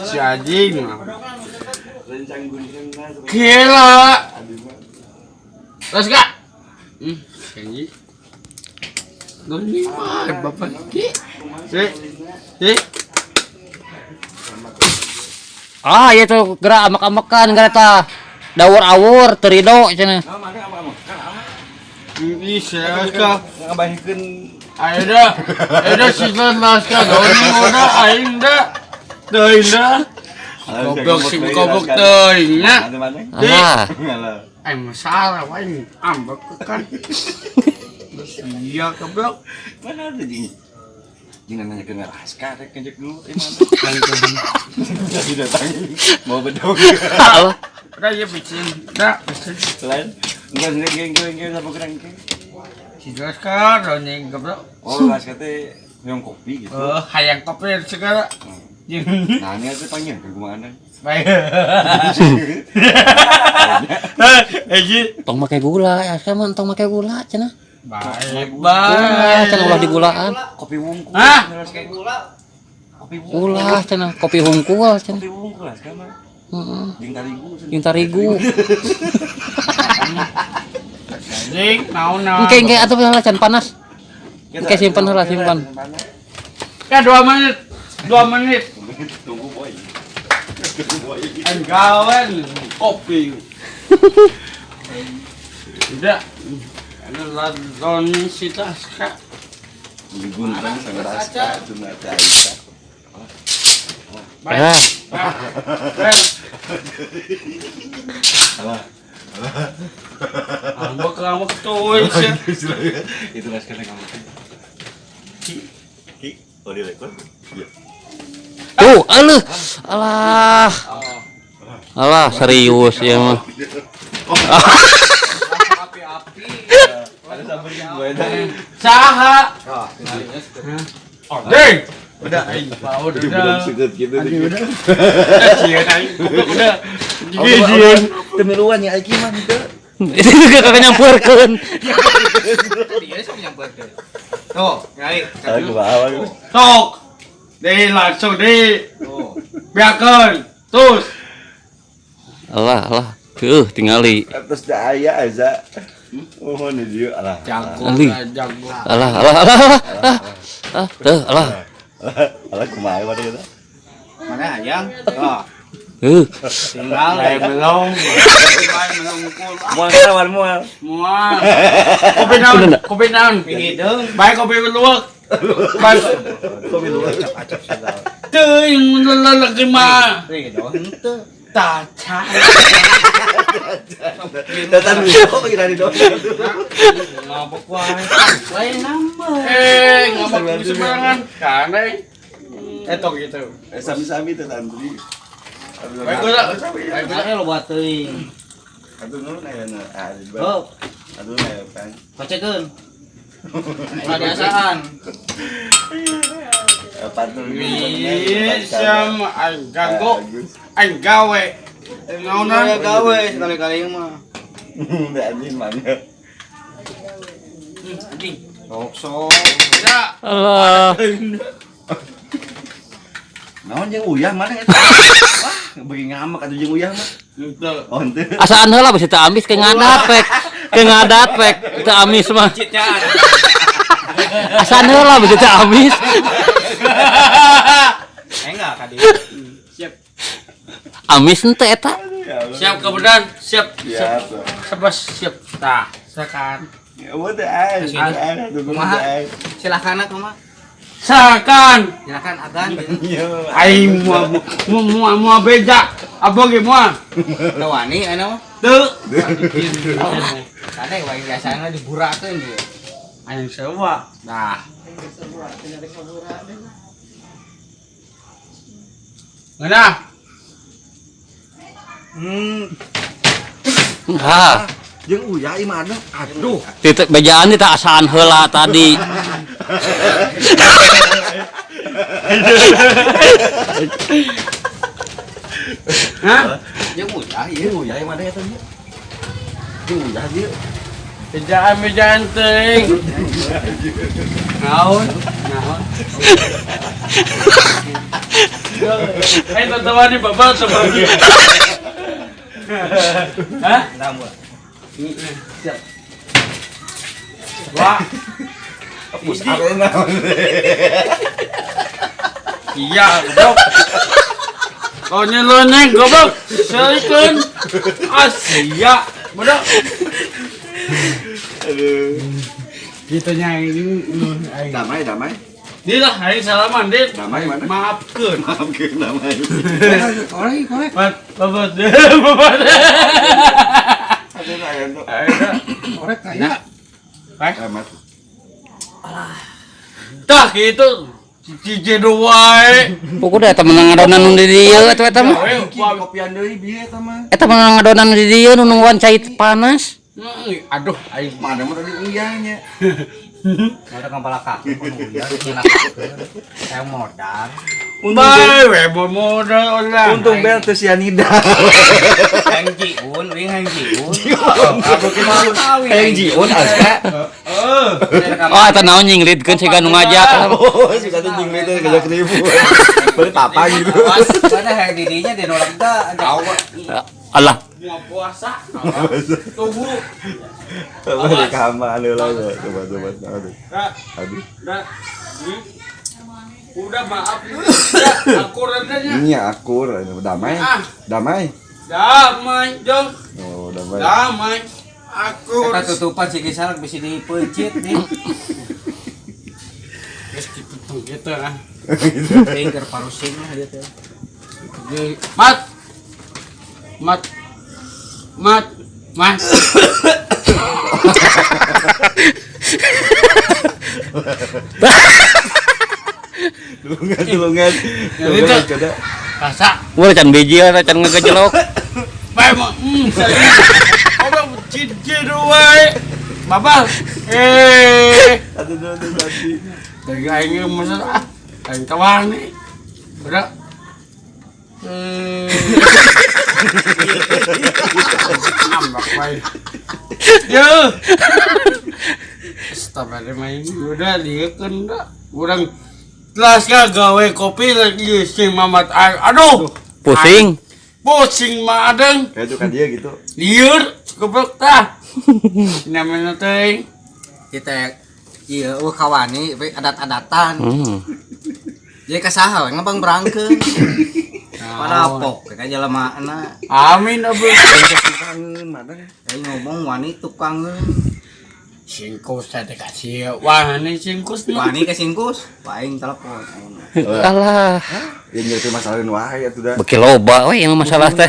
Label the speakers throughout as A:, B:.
A: Si anjing. Gila. Terus gak? Si anjing. Gini mah bapak ki. Si. Si.
B: Ah, iya tuh gerak amak-amakan gerak ta. Dawur awur teu rido cenah.
A: Ih, siapa?
C: Ngabayangkeun.
A: Ayo dah. Ayo dah si Laska doni udah aing dah. Teuing dah. Goblok si goblok teuing nya.
B: Ah,
A: Aing masalah aing ambek kan. Iya goblok.
C: Mana ada jeung jeung nanya ke Raska rek ngejek dulu eh mana. Jadi datang mau bedog.
B: Allah.
A: Udah ya bikin. Dah, bikin.
C: Selain enggak sama kurang ke.
A: Si Laska doni goblok.
C: Oh, Raska teh yang kopi gitu.
A: Eh, hayang kopi segala.
C: Nah, ini atuh panggil ke kumaha.
A: Baik. Eh,
B: Tong make gula, ya sama tong make gula cenah.
A: baik,
B: Ulah
A: baik.
B: cenah ulah digulaan.
C: Kopi wungkul.
A: Hah?
C: Gula. Kopi wungkul.
B: Ulah cenah kopi hungkul cenah.
C: Kopi wungkul Raska mah.
B: Heeh.
C: Jeung tarigu.
B: Jeung tarigu.
A: Anjing, naon naon.
B: Engke engke atuh heula can panas. Engke simpen heula simpan.
A: Ya 2 menit. 2 menit.
C: Tunggu boy. Tunggu boy.
A: Aing gawen kopi. Udah. Ada ladon si Taska.
C: Diguntang sama Raska itu nggak ada Aisyah.
A: Baik.
B: Ah,
A: Baik.
C: Alah.
A: Ambek ambek tuh sih.
C: Itu Raska yang kamu. Ki, oh direkod? Iya.
B: Tuh, aluh. Alah. Alah, serius ya mah.
D: Api-api.
C: Ada sampai gue dah.
A: Saha? Oh, ding.
C: Udah,
A: Aing udah.
C: Belum seget gitu.
A: Udah sieun aing. Goblok udah. Gigi sieun.
C: Temiluan ya Aiki mah gitu.
B: Itu juga kakak nyamperkeun.
D: Dia sok nyamperkeun. Tuh, nyari.
C: Aku bawa.
A: Sok. Deh langsung deh.
D: Tuh.
A: Biarkan. Terus.
B: Alah, alah. Tuh, tingali.
C: Atas daya aja. Oh, ini dia. Alah.
A: Jago,
B: Ali.
A: jago.
B: Alah, alah, alah, alah. Ah, ah, tuh, alah.
C: Alah kumaha pada kita.
D: Mana hayang? Tuh,
B: Tuh.
D: tinggal.
A: Lain melong. Lain melong kul.
C: Mual kawan mual.
A: Mual. Kopi naon? Kopi naon?
D: Hideung.
A: Baik kopi luwak. Baik.
C: Kopi luwak.
D: Acap segala.
A: Teuing lelaki mah.
D: Hideung henteu.
A: Taca.
C: Datang dulu kira di dong.
A: Ngabek wae.
D: Lain nama.
A: Eh, ngabek di sembarangan. Kan eh. Etok gitu.
C: Eh sami-sami teh Andri.
A: Baik gula. Baik gula.
D: Mana loba teuing.
C: Atuh nuhun aya na. Ah, di
D: Tuh,
C: Atuh aya pan.
D: kocekeun. Ulah biasaan.
C: Pantun.
A: Bisa aing ganggu, aing gawe. Naonan
D: Naonan gawe sekali-kali mah.
C: Udah anjing mangga.
A: Anjing.
D: Sok sok.
A: Ya.
B: Alah.
C: Naon jeung uyah mana eta? Wah, beuki ngamek atuh jeung uyah mah.
A: Henteu.
C: Oh, henteu.
B: Asaan heula bisi teu amis ke ngadat pek. Ke ngadat pek teu amis mah. Asaan heula bisi teu amis.
D: Eh enggak kadi.
A: Siap.
B: Amis henteu eta.
A: Siap kebenaran, siap.
C: Siap.
A: Sebas siap. Tah, sekan.
C: Ya udah, ay, ay,
D: Kumaha? Silakan kumaha?
A: Sakan.
D: Silakan agan gitu.
C: Iya.
A: Aing moal moal moal moal beja. Abang ge moal.
D: Teu wani ayeuna mah.
A: Teu.
D: Kade wae biasana diburakeun ieu.
A: Aing sewa. Nah. Ngeunah.
B: Ha,
C: Jeung uyah ieu mah aduh. Aduh.
B: titik bejaan teh asaan heula tadi.
A: Hah?
D: Jeung uyah ieu.
C: Jeung uyah ieu mah eta ieu. Jeung uyah ieu.
A: Bejaan bejaan teuing. Naon? Naon? Eh, teman nih bapak teman. Hah? Siap. Wah.
C: Push up naon.
A: Iya, goblok. Lonye-lonye goblok. Selikeun. Asia. Bodoh.
C: Aduh.
A: Gitu nya ini aing.
C: Damai, damai.
A: Di lah aing salaman, Dit.
C: Damai mana?
A: Maafkeun.
C: Maafkeun damai.
D: Korek, korek.
A: Mat, babat. Babat.
C: Aduh, ayam tuh.
D: Korek kaya.
C: Amat.
A: Tah gitu. Cici wae.
B: Pokoknya eta menang ngadonan nu di dieu atuh eta mah.
C: Kopian deui bieu eta mah.
B: Eta menang ngadonan nu di dieu nu nungguan cai panas.
A: Aduh, aing
C: Mana mah tadi uyahnya.
D: Ada kepala kaki saya modal.
A: Bae we modal orang.
C: Untung bel teu sianida.
D: Hayang jiun, wing hayang jiun.
C: Aku kumaha? Hayang jiun Aska.
B: Oh, eta naon nyinglidkeun siga nu ngajak.
C: Oh, si kata nyinglit teh ngajak ribu. Beli papa gitu.
D: Mana hayang didinya dia nolak dah.
B: Alah,
A: Mau puasa. Tunggu.
C: Coba di kamar heula coba coba. Aduh. Aduh.
A: Udah maaf. Ya, aku rendahnya.
C: Ini akur, damai. Damai.
A: Damai, jong.
C: Oh, damai.
A: Damai. Aku
D: Kita tutupan si kisah bisa dipeuncit nih.
A: Geus kitu tuh gitu ah.
D: Teuing keur parusing lah dia teh.
A: Mat. Mat. Mat. Mat.
C: Tulungan, tulungan. Tulungan kada.
A: Rasa.
B: Wah, can biji lah, can ngegejelok.
A: Bae mah. Orang cici wae. Bapak. Eh.
C: Aduh, aduh, aduh, tadi.
A: Dari aing masa ah. Aing tawar nih. Udah. Nambah wae. Yo. Astagfirullah main udah liekeun dah. Urang telas ka gawe kopi lagi sing mamat aing. Aduh,
B: Pusing.
A: pusing mah adeng.
C: Kayak itu kan dia gitu.
A: Liur goblok tah. Namanya teh.
D: Kita iya eueuh kawani we adat-adatan. Jadi kasaha we ngabang berangkeun. Parapok ka jelema-na.
A: Amin abu.
C: Tukangeun madang.
D: Aing ngomong wani tukangeun.
A: Singkus teh dikasih. Wah, ini singkus nih.
D: Wani ka singkus, aing telepon.
B: Alah,
C: Ya nyerti masalah wae atuh dah.
B: beki loba we yang masalah teh.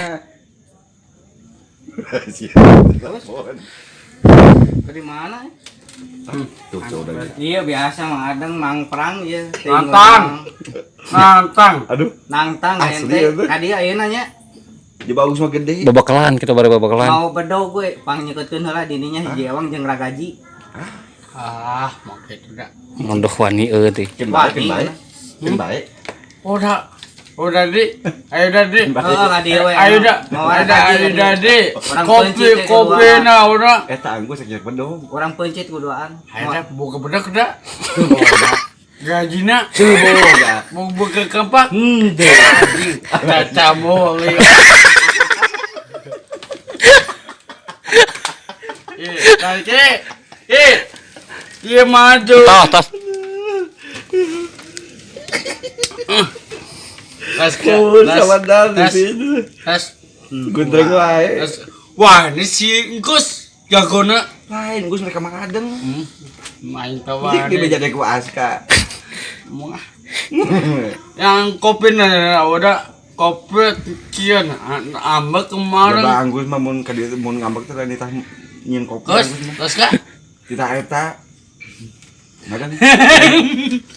C: Telepon.
D: Dari mana?
C: Tuh, coba udah.
D: Iya biasa mah adeng mang perang ya.
A: Nantang. Nantang.
C: Aduh,
D: Nangtang
C: Asli
D: ente.
C: ya, teh.
D: Ka dieu ayeuna nya.
C: di bagus mah gede.
B: Babakelan kita bare babakelan.
D: Mau bedog gue pang nyeketkeun heula dininya hiji ewang jeung ragaji.
A: Ah, mau gitu dah.
B: Mondoh wani eueuh teh.
C: Keun bae, keun bae. Keun bae.
A: Udah. Udah di. Ayo dah di.
D: Heeh, ka dieu we.
A: Ayo dah.
D: Mau
A: Ayo dah,
D: ragaji
A: ayo
D: ka
A: dah
D: dieu.
A: di.
D: Orang
A: Kopi
D: pencit teh
A: kopi
D: kedua.
A: nah udah.
C: Eta anggus sakit bedog.
D: Orang pencit kuduaan.
A: Ayo dah buka bedak dah. Gajina
C: Boga.
A: mau buka kampak.
C: Henteu.
A: Caca moli. Eh, tarik eh. Iya maju.
B: Tos, tos.
A: Tas,
C: Oh, sama dan di
A: tas,
C: sini.
A: tas,
C: Guntreng wae.
A: tas. Wah, ini si Engkus jagona.
C: Lain Gus mereka mah adeng.
A: Main
C: Di
A: tawar.
C: di meja dek ku Aska.
A: Yang kopi nah udah kopi kian ambek kemarin.
C: Coba Anggus mah mun ka dieu mun ngambek teh lain ditah nyieun kopi.
A: Gus,
C: Anggus mah.
A: terus kak?
C: Titah eta. Madang.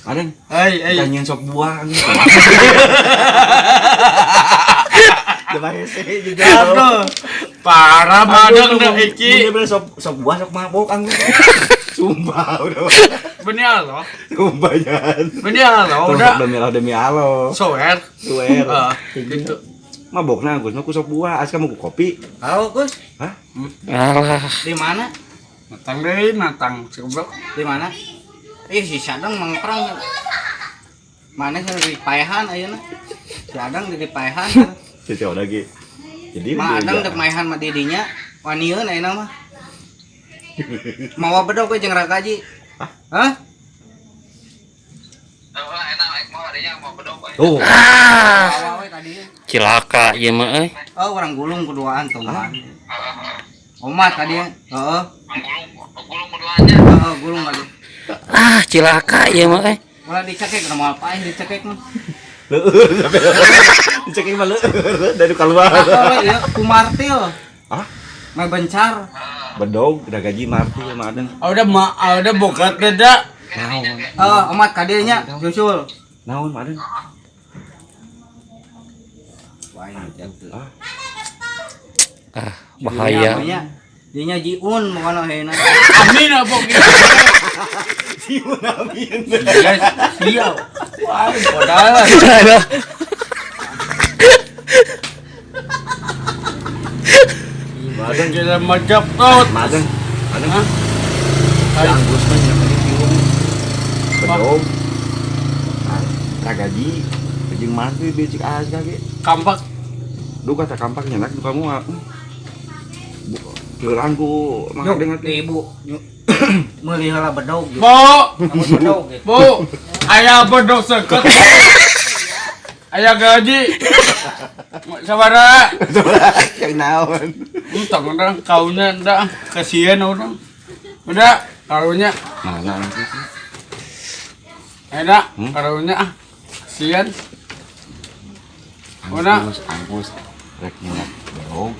C: Madang.
A: Hai, hai.
C: Kita nyieun sop buah Anggus. Coba hese juga.
A: Aduh, parah badang dah iki.
C: Mun sop sop buah sok mabok Anggus. Sumpah udah.
A: Benih Allah,
C: Sumpah jangan.
A: benih Allah udah.
C: Demi Allah demi Allah.
A: Soer.
C: Suer.
A: Ah, gitu.
C: Mabokna Agus mah ku sop buah, Aska mah ku kopi.
D: Halo Gus,
C: Hah?
B: Alah.
D: di mana?
A: Natang deh, natang goblok.
D: Di mana? Ih si Sadang mang perang. Mana sih di paehan ayeuna? Si Adang di paehan.
C: Si Oda ge. Jadi
D: Ma Adang dek maehan mah didinya wanieun ayeuna mah. Mawa bedog we jeung ragaji. Hah?
C: Tuh.
D: Mawa we tadi.
B: Cilaka ieu mah euy.
D: Oh, orang gulung keduaan tuh. Omat tadi. Heeh. Gulung gulung tadi.
B: Ah, cilaka ieu mah euy.
D: Ulah dicekek udah mau apain dicekek mah.
C: Leueur sampai dicekek mah leueur dari keluar.
D: Atau ieu kumartil.
C: Hah?
D: Mah bencar.
C: Bedog ragaji martil mah Adang.
A: Udah ma udah bokat da.
C: Naon?
D: Oh, omat kadinya susul.
C: Naon mah Adang?
D: Wah, ini jatuh.
C: Ah,
B: Ah, bahaya.
D: Dinya jiun bukan ayeuna.
A: Amin apa gitu.
C: Siun amin.
A: Siap. Wah, padahal.
B: Aduh.
A: Madang kita majap tot.
C: Madang. Madang.
A: Hah?
C: Si Anggus mah nya tadi tiung. Bedog. Ragaji jeung martil di cik ahas kage.
A: Kampak.
C: Duh kata kampak nyenak duh kamu ah. Keurang ku Mang Adeng
D: Di ibu. Meuli heula bedog.
A: Bu,
D: Kamu bedog gitu.
A: bu. Ayah bedog seket. Ayah gaji. Sabara.
C: Yang naon.
A: Entah orang kaunya ndak kasihan orang. Udah, kaunya.
C: Mana Anggus?
A: Enak,
C: Hmm?
A: kaunya ah. Kasihan. Udah.
C: Anggus, Anggus. Rek nyenak bedog.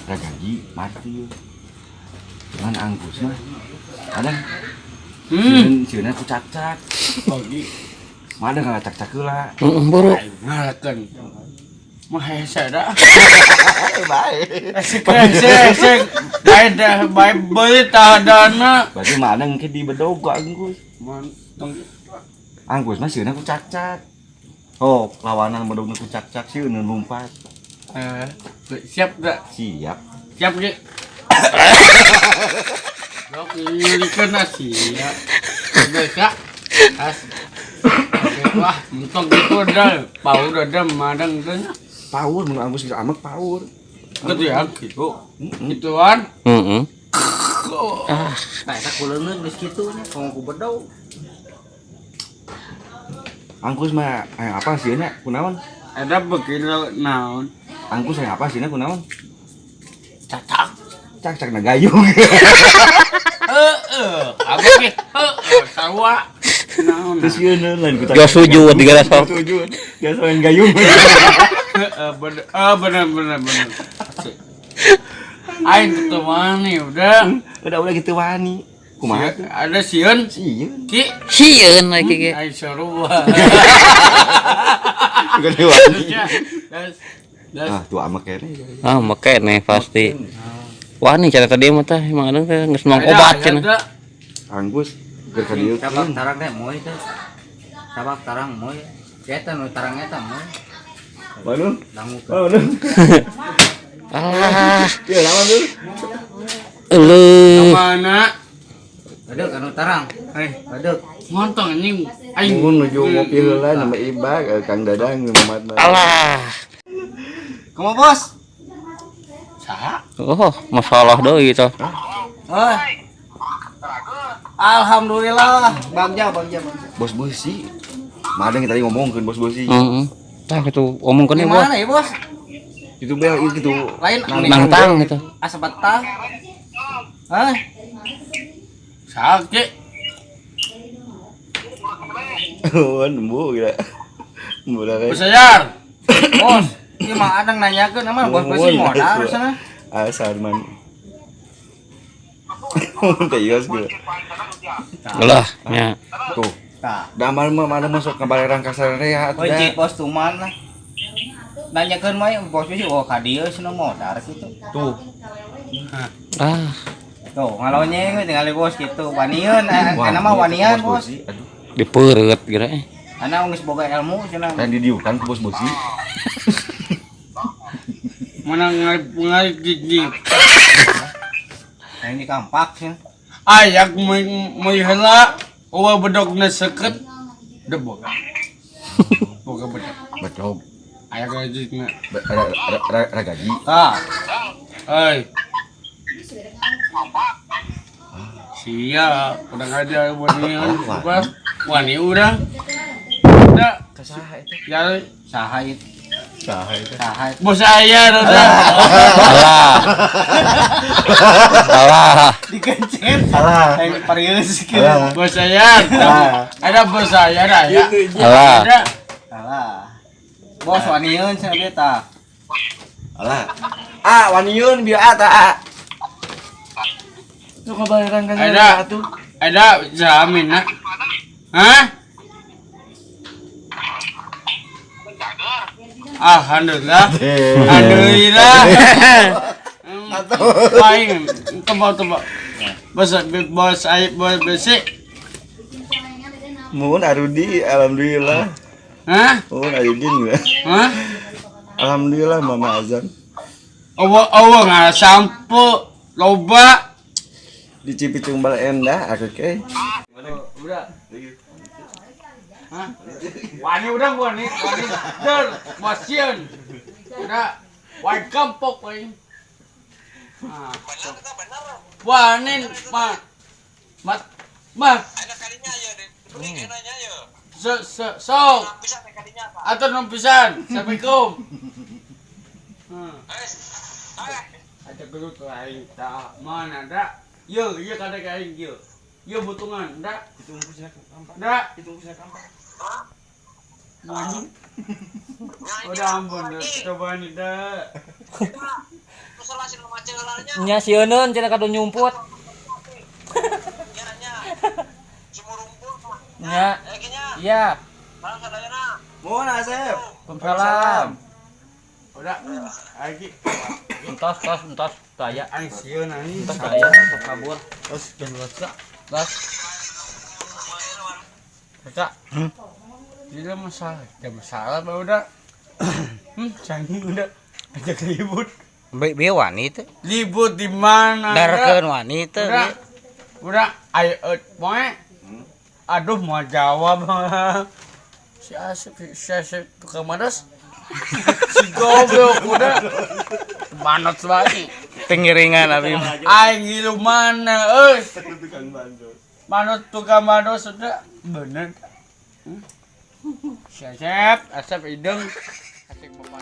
C: Ragaji martil. Cuman Anggus mah. Adang.
A: Hmm.
C: Sieun ku cak-cak.
A: Bagi
C: Mah ada nggak cak-cak heula.
B: Heeh, buru.
A: ngalakan. Mah hese dah.
C: Baik.
A: Esek hese esek. Bae dah bae beulit dana.
C: Berarti mah ada engke di bedog ku Anggus.
A: Mantong.
C: Anggus mah sieun ku cak-cak. Oh, lawanan bedogna ku cak-cak sieun lompat.
A: Eh, siap gak?
C: Siap.
A: Siap Ki. Dok, ngirikan siap. Udah, Kak. As. Oke, wah, mentok gitu udah. Pau udah ada madang tuh.
C: Power mun Anggus geus amek power.
A: Gitu ya, gitu. Gituan.
B: Heeh.
D: Tah eta kuleungeun geus kitu nya, komo ku bedog.
C: Anggus mah hayang apa sieunna kunaon?
A: Ada begini naon.
C: Anggus hayang apa sieunna kunaon?
A: Cacak.
C: Cak-cak na gayung.
A: Heeh, apa ki? Heeh, sarua. Naon.
C: Terus sieun lain ku
B: Jos sujud di gara sok.
C: Sujud. Jos lain gayung.
A: Heeh, bener, ah, bener bener bener. Aing tuh wani udah.
C: Udah gitu wani. Kumaha tuh?
A: Ada sieun.
C: Sieun.
A: Ki,
B: Sieun lagi ge.
A: aing sarua.
C: Gede wani.
A: Ya, das, das.
C: Ah, tuh amek kene.
B: Ah, make nih pasti. Wah nih cara tadi mah tah emang adang teh geus mang obat cenah.
A: Ada,
C: Anggus keur ka dieu.
D: Sabak tarang teh moy teh. Sabak tarang moy. Eta nu tarang eta moy.
C: Bangun.
D: Dangu
C: Bangun.
B: Ah,
C: Ya lawan dulu.
B: euleuh.
A: Mana?
D: Aduh, anu tarang.
A: Eh,
D: Aduh.
A: ngontong anjing. Aing
C: Mun nuju ngopi heula nama Ibak, Kang Dadang Mamat.
B: Alah.
D: Kumaha, Bos?
A: Saha?
B: Oh, masalah deui tah.
D: Oh. Alhamdulillah, bagja bagja bagja.
C: Bos besi. Madang tadi ngomongkeun bos besi.
B: Heeh. Tah kitu omongkeun
D: Di
B: bos.
D: mana ya, Bos?
C: Itu bel itu gitu.
D: Lain
B: Nangtang gitu.
D: Asa betah. Hah?
A: Saha Ki?
C: Oh, nembu gila. Nembu lah.
A: Besayar.
D: Bos, ieu mah adang nanyakeun emang bos besi modal sana.
C: Ah, Sarman. Teh ios gila.
B: Lah, nya.
C: Tuh,
D: Tah.
C: damar mah mana masuk ke balerang kasarea
D: Oh, cik bos tuman lah. Nanyakeun mah bos besi oh ka dieu cenah modal kitu.
C: Tuh,
B: Ah,
D: Tuh, ngalonyeng we tinggal bos kitu. Wanian,
C: Wah,
D: kana mah wanian, bos.
C: besi. Aduh,
B: dipeureut geura eh.
D: Ana geus boga ilmu cenah.
C: kan didiukan ku bos besi.
A: Mana ngarik ngarik gigi.
D: Nah, ini kampak cenah.
A: Ayak meuli heula uwa bedogna seukeut deboga. Boga bedog.
C: Bedog.
A: Aya gaji na.
C: Ada gaji.
A: Ah. Oi. Sia, udah ngajar wani apa? Wani urang. Udah.
C: Kasaha itu?
A: Ya,
D: Saha itu?
C: Saha itu?
D: Saha itu?
A: Bos saya udah.
B: Alah. Alah.
D: Dikencet.
C: Alah.
D: Aing parius kieu.
C: Alah.
A: Bos saya. Ada bos saya dah ya.
B: Alah.
A: Ada.
D: Alah. Bos waniun cenah dia tah.
C: Alah. Ah, waniun bieu ah ta. Ah. Tuh kabayaran kan
A: Ada. Ada jamin nak. Hah? Alhamdulillah. Alhamdulillah. Paling tebak-tebak. Bos bos aib bos besi.
C: Mun Arudi, alhamdulillah.
A: Hah?
C: Mun Arudin ya.
A: Hah?
C: Alhamdulillah Mama Azan.
A: Awa awa nggak sampo loba.
C: Di Cipicung Baleendah aku ke.
A: Udah. Hah? Wani udah wani wani der masieun. Udah wani kampok aing. Ah. Wani ma mat ma. So so so. Atur nom pisan. Assalamualaikum. Ada gelut aing tak mana dak. Ye, ye kada ka aing ye. Ye butungan dak. Dak. Wani. Udah ampun, dah. Coba nih dah.
B: Nya sieuneun cenah kadu nyumput. Nya. Iya.
C: Mun Asep.
B: Salam.
A: Udah, lagi.
B: Entos tos entos taya.
A: Aing sieun anjing.
B: Entos taya entos kabur.
A: Terus dan rasa.
B: Tos.
A: Kakak. Tidak masalah, tidak masalah Pak udah. Canggih udah. Ajak ribut.
D: Baik bieu wani teh.
A: Ribut di mana?
D: Darkeun wani teh.
A: Udah. Udah, ayo moe. Aduh mau jawab. Si Asep tukang madas. Si goblok udah. Manot lagi.
D: Tengiringan abi.
A: Aing ngilu mana euy. Manot tukang mados sudah bener. Si Asep, Asep hidung. Asik bapak.